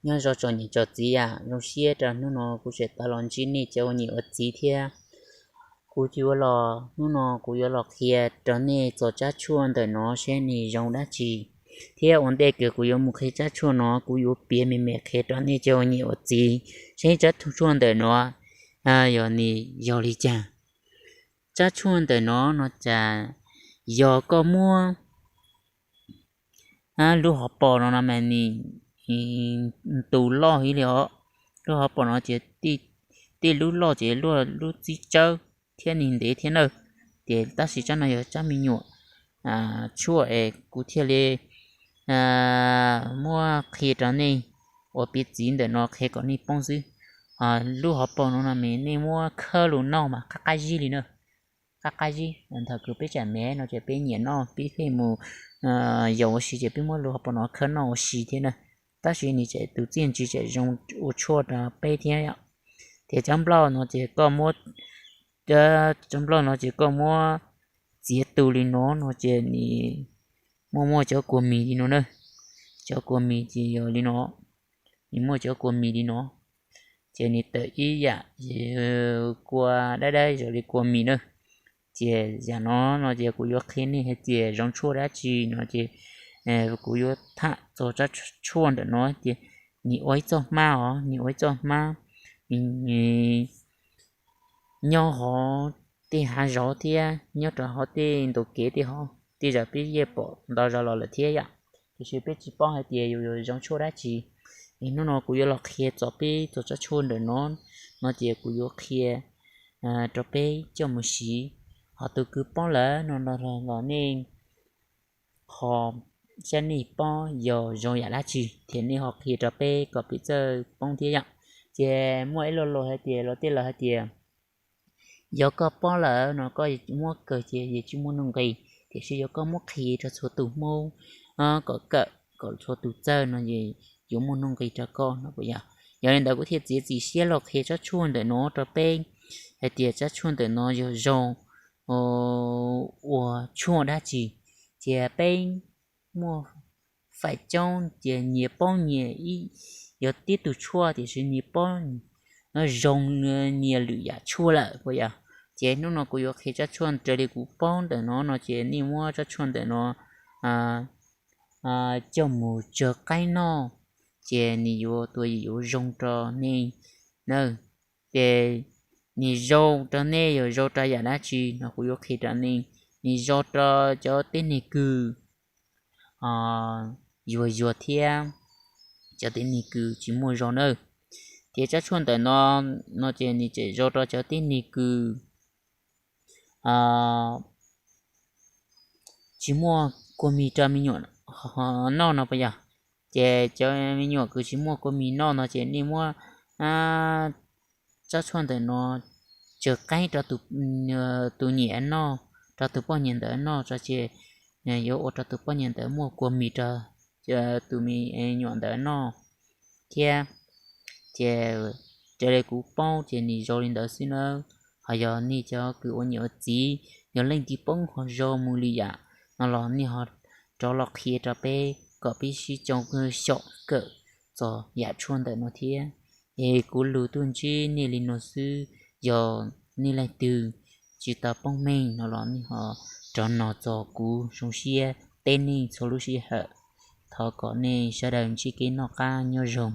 Nyob zoo tsoom niam tsoom txiv, zoo siab rau hnub no kuv tseem tau los ntsib nej cov ua niam ua txiv thiab. Kuv yuav los, hnub no kuv yuav los qhia rau nej txog tsab tshuaj ntawm no seb nws zoo dab tsi, thiab ua ntej kws kuv yuav mus qhia tsab tshuaj no kuv yuav piav me me qhia rau nej cov ua niam ua txiv seb tsab tshuaj ntawm no yog nws yog li cas. Tsab tshuaj ntawm no no cas yog koj muab lub hauv paus no no mas nws tus loj heev li os. Lub hauv paus no ces tej lub loj ces luaj lub txib tsawb thiab nws ntev thiab na. Ces tab sis tsab no yog tsab me nyuam tshuaj es kuv thiaj li muab qhia rau nej ua piv txwv ntawm no qhia kom nej poob xwb. Lub hauv paus no no mas nej muab khawb los noj mas qab qab zib li na. Qab qab zib, ntawm kws peb tsam me no ces peb nyiam noj peb pheej mus yaum ua si ces peb muab lub hauv paus no khawb noj ua si thiab na. Tab sis nws tseem tus txiaj ntsig tseem zoo ua tshuaj rau peb thiab. Ces tsab nplauj no ces koj muab, tsab nplauj no ces koj muab txiav tus li no no ces nws muaj muaj cov kua mis li no na. Cov kua mis ces yog li no, nws muaj cov kua mis li no, ces nws tawm ib yam kua dab dab zoo li kua mis na. Ces yam no no ces kuv yuav qhia nej hais tias zoo tshuaj dab tsi no ces kuv yuav tham txog tsab tshuaj ntawm no tias nws ua ib txoj hmab os, nws ua ib txoj hmab nyob hauv tej hav zov thiab nyob rau hauv tej ntu kev tej hauv tej zam peb yeej pom ntau zaus los lawm thiab yom. Tiam sis peb tsis paub hais tias yus zoo tshuaj dab tsi. Es hnub no kuv yuav los qhia txog peb txog tsab tshuaj ntawm no, no ces kuv yuav qhia rau peb coj mus siv. Ho tus kws paub lawm no los nej ho saib nej paub yog zoo yam dab tsi thiab nej ho qhia rau peb kom peb txawj poob thiab yom. Ces muaj ib lo lus hais tias los tej laus hais tias yog koj paub lawm no koj muab kaw ces yeej tsis muaj nuj nqis, tiam sis yog koj muab qhia rau txhua tus Hmoob kom kawm kom txhua tus txawj no es yuav muaj nuj nqis rau koj no puas yog? Yog li ntawd kuv thiaj txiav txim siab los qhia tsab tshuaj ntawm no rau peb hais tias tsab tshuaj ntawm no yog zoo ua tshuaj dab tsi. Ces peb muaj feem coob ces nyias paub nyias, yog tib tug tshuaj tiam sis nyias paub zoo nyias lwm yam tshuaj lawm puas yog? Ces hnub no kuv yuav qhia tsab tshuaj raws li kuv paub ntawm no no ces nej muab tsab tshuaj ntawm no coj mus tsawg qaib noj, ces nws yuav tua yuav zoo rau nej na. Ces nws zoo rau nej yog zoo rau yam dab tsi no kuv yuav qhia rau nej. Nws zoo rau cov tib neeg kws yuag yuag thiab cov tib neeg kws tsis muaj zog nawb. Ces tsab tshuaj ntawm no no ces nws tseem zoo rau cov tib neeg kws tsis muaj kua mis rau me nyuam noj no puas yog? Ces cov me nyuam kws tsis muaj kua mis noj no ces nej muab tsab tshuaj ntawm no tsawg qaib rau tus niam noj, rau tus poj niam ntawd noj tso ces yuav ua rau tus poj niam ntawd muaj kua mis rau tus me nyuam ntawd noj thiab. Ces raws li kuv paub ces nws zoo li ntawd xwb nawb. Ho yog nej cov kws ua niam ua txiv, yog leej twg paub ho zoo mus li yam no los nej ho rov los qhia rau peb kom peb sib coj xyaum kawm txog yam tshuaj ntawm no thiab. Es kuv lug tuaj ntsib nej li no xwb, yog nej leej twg tsis tau poob meej no los nej ho rov nug txog kuv, zoo siab teb nej txhua lub sij hawm. Thov kom nej sawv daws ntsib kev noj qab nyob zoo.